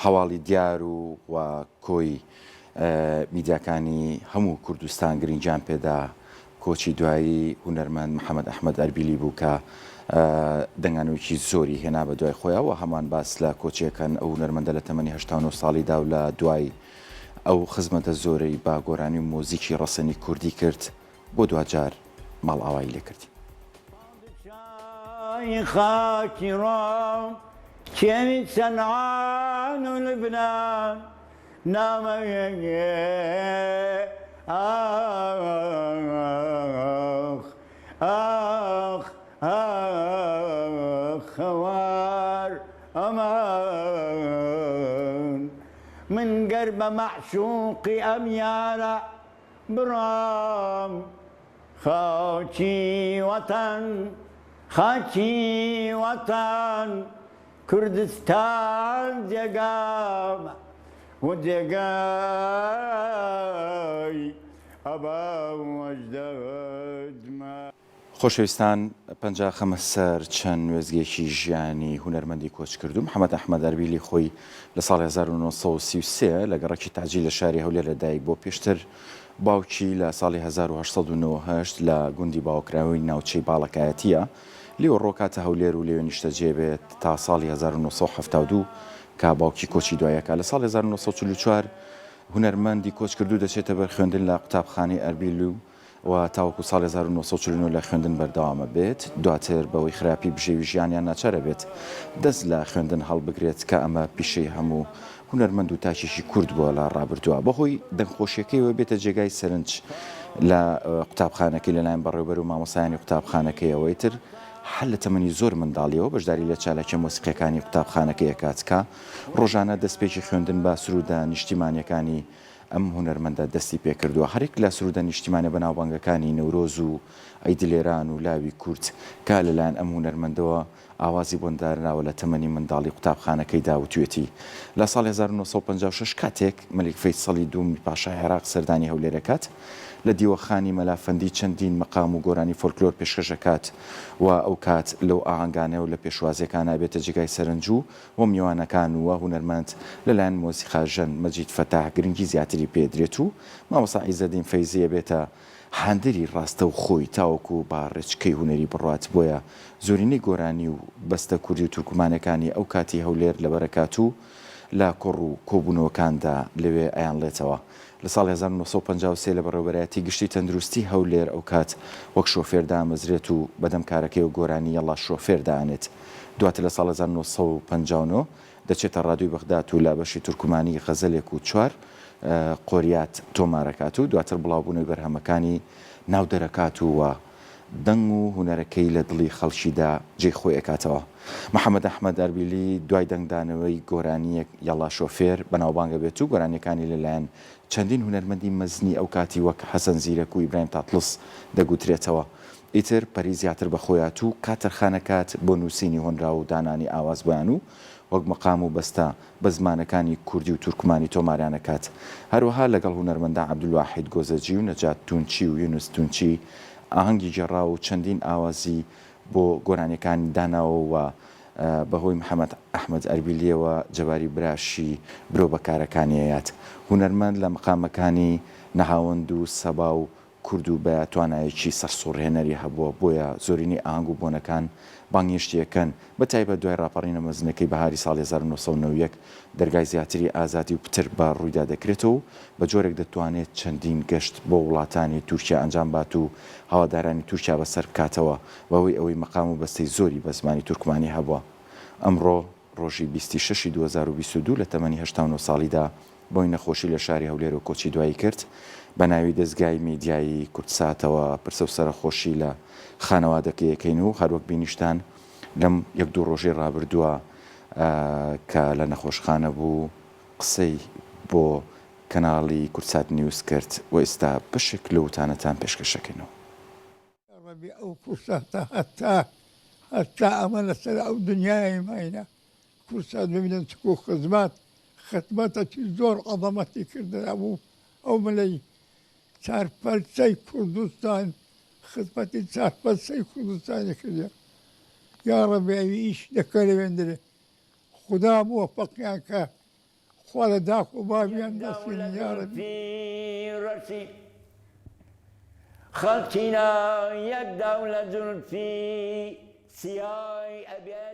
هەواڵی دیار و و کۆی میدیاکانی هەموو کوردستان گرنگیان پێدا کۆچی دوایی هونەرمەند محەمەد ئەحمەد ئەربیلی بوو کە دەنگانەوەیەکی زۆری هێنا بە دوای خۆیان و هەمووان باس لە کۆچیەکەن ئەو هونەرمەندە لە تەمەنی 89 ساڵیدا و لە دوای ئەو خزمەتە زۆرەی بە گۆرانی و مۆزیکی ڕەسەنی کوردی کرد بۆ دواجار ماڵئاوایی لێکردین. خاکی ڕۆم کێوی سەنعان و لوبنان نامەوێ ئاخ ئاخ ئاخ هەوار ئەمان من گەر بە مەعشوقی ئەم یارە بڕۆم خاکی وەتەن خاکی وەتەن کوردستان جێگامە و جێگای ئەبا و ئەژدادمە. خۆشەویستان پەنجا خەمە سەر چەند وێستگەیەکی ژیانی هونەرمەندی کۆچکردوو محەمەد ئەحمەد ئەربیلی خۆی لە ساڵی 1933 لە گەڕەکی تەعجیل لە شاری هەولێر لەدایک بووە پێشتر باوکی لە ساڵی 1898 لە گوندی باوەکراوی ناوچەی باڵەکایەتییە لێوە ڕۆکاتە هەولێر و لەوێ نیشتەجێ بێت تا ساڵی 1972 کە باوکی کۆچی دوایی ئەکا لە ساڵی 1944 هونەرمەندی کۆچکردوو دەچێتە بەر خوێندن لە قوتابخانەی ئەربیل و و تاوەکو ساڵی 1949 لە خوێندن بەردەوامە بێت، دواتر بەهۆی خراپی بژێوی ژیانیان ناچارە بێت دەست لە خوێندن هەڵبگرێت کە ئەمە پیشەی هەموو هونەرمەند و تاکێکی کورد بووە لە ڕابردووە بەهۆی دەنگخۆشیەکەیەوە بێتە جێگای سەرنج لە قوتابخانەکەی لەلایەن بەڕێوبەر و مامۆستایانی قوتابخانەکەیەوە ئیتر هەر لە تەمەنی زۆر منداڵیەوە بەشداری لە چالاکیە مۆسیقیەکانی قوتابخانەکەی ئەکات کە ڕۆژانە دەستپێکی خوێندن بە سروودە نیشتیمانیەکانی ئەم هونەرمەندە دەستی پێکردووە هەریەک لە سروودە نیشتیمانە بەناوبانگەکانی نەورۆز و ئەی دلێران و لاوی کورد کە لەلایەن ئەم هونەرمەندەوە ئاوازی بۆ دانراوە لە تەمەنی منداڵی قوتابخانەکەیدا وتوێتی لە ساڵی 1956 کاتێک مەلیک فەیسەڵی دووەمی پاشای عێراق سەردانی هەولێر ئەکات لە دیوەخانی مەلا فەندی چەندین مەقام و گۆرانی فۆلکلۆر پێشکەش ئەکات و ئەوکات لەو ئاهەنگانە و لە پێشوازیەکانا ئەبێتە جێگای سەرنج و و میوانەکان و هونەرمەند لەلایەن مۆسیقاژەن مەجید فەتاح گرنگی زیاتری پێدرێت و مامۆستا عیزەدین فەیزی ئەبێتە هاندەری ڕاستەوخۆی تاوەکو بە ڕێچکەی هونەری بڕوات، بۆیە زۆرینەی گۆرانی و بەستە کوردی و تورکمانەکانی ئەو کاتی هەولێر لەبەرەکات و لە کۆڕ و کۆبوونەوەکاندا لەوێ ئەیانڵێتەوە. لە ساڵی 1953 لە بەڕێوەبەرایەتی گشتی تەندروستی هەولێر ئەوکات وەک شۆفێر دامەزرێت و بەدەم کارەکەیەوە گۆرانی یەڵا شۆفێر دائەنێت. دواتر لە ساڵی 1959 دەچێتە ڕادیۆی بەغداد و لە بەشی تورکمانی غەزەلێک و چوار قۆریات تۆمارەکات و دواتر بڵاوبوونەوەی بەرهەمەکانی ناو دەرەکات و و دەنگ و هونەرەکەی لە دڵی خەڵکیدا جێی خۆی ئەکاتەوە. محەمەد ئەحمەد ئەربیلی دوای دەنگدانەوەی گۆرانییەک یەڵا شۆفێر بەناوبانگ ئەبێت و گۆرانییەکانی لەلایەن چەندین هونەرمەندی مەزنی ئەوکاتی وەک حەسەن زیرەک و ئیبراهیم تاتڵس دەگوترێتەوە. ئیتر پەری زیاتر بە خۆیات و کات تەرخان ئەکات بۆ نووسینی هۆنراوە و دانانی ئاواز بۆیان و وەک مەقام و بەستە بە زمانەکانی کوردی و تورکمانی تۆماریان ئەکات. هەروەها لەگەڵ هونەرمەندان عەبدولواحید گۆزەجی و نەجات تونچی و یونس تونچی ئاهەنگی گێڕاوە و چەندین ئاوازی بۆ گۆرانیەکانی داناوە و بەهۆی محەمەد ئەحمەد ئەربیلیەوە جەباری براشی برەو بە کارەکانی ئەیات. هونەرمەند لە مەقامەکانی نەهاوەند و سەبا و کورد و بە توانایەکی سەرسوڕهێنەری هەبووە، بۆیە زۆرینەی ئاهەنگ و بۆنەکان بانگهێشتی ئەکەن، بە تایبەت دوای ڕاپەڕینە مەزنەکەی بەهاری ساڵی 1991 دەرگای زیاتری ئازادی و پتر بە ڕوویدا دەکرێتەوە و بە جۆرێک دەتوانێت چەندین گەشت بۆ وڵاتانی تورکیا ئەنجام بات و هەوادارانی تورکیا بەسەر بکاتەوە بەهۆی ئەوەی مەقام و بەستەی زۆری بە زمانی تورکمانی هەبووە. ئەمڕۆ ڕۆژی بیست ی شەشی 2022 لە تەمەنی 89 ساڵیدا بەهۆی نەخۆشی لە شاری هەولێرەوە کۆچی دوایی کرد، بە ناوی دەزگای میدیایی کوردساتەوە پرسە و سەرەخۆشی لە خانەوادەکەی ئەکەین و هەروەک بینیشتان لەم یەک دوو ڕۆژەی ڕابردووە کە لە نەخۆشخانە بوو قسەی بۆ کەناڵی کوردسات نیوز کرد و ئێستا بەشێک لەو وتانەتان پێشکەش ئەکەینەوە. ڕەبی ئەو کورساتە هەتا هەتا ئەمە لەسەر ئەو دنیای ماینە کورسات ببینن چکو خزمەت خدمەتەکی زۆر عەزەمەتی کردن ئەبوو ئەو ملەی چارپەرچەی کوردستان خزمەتی چارپەرچەی کوردستانی کردە یاڕەبی ئەوی ئیش دەکە لەوێندرێ خودا موەفەقیان کە. خوا لە داک و بابیان نەسێنی یارەبی. خەڵکینا یەک داو لە زولفی سیای ئەبێتە.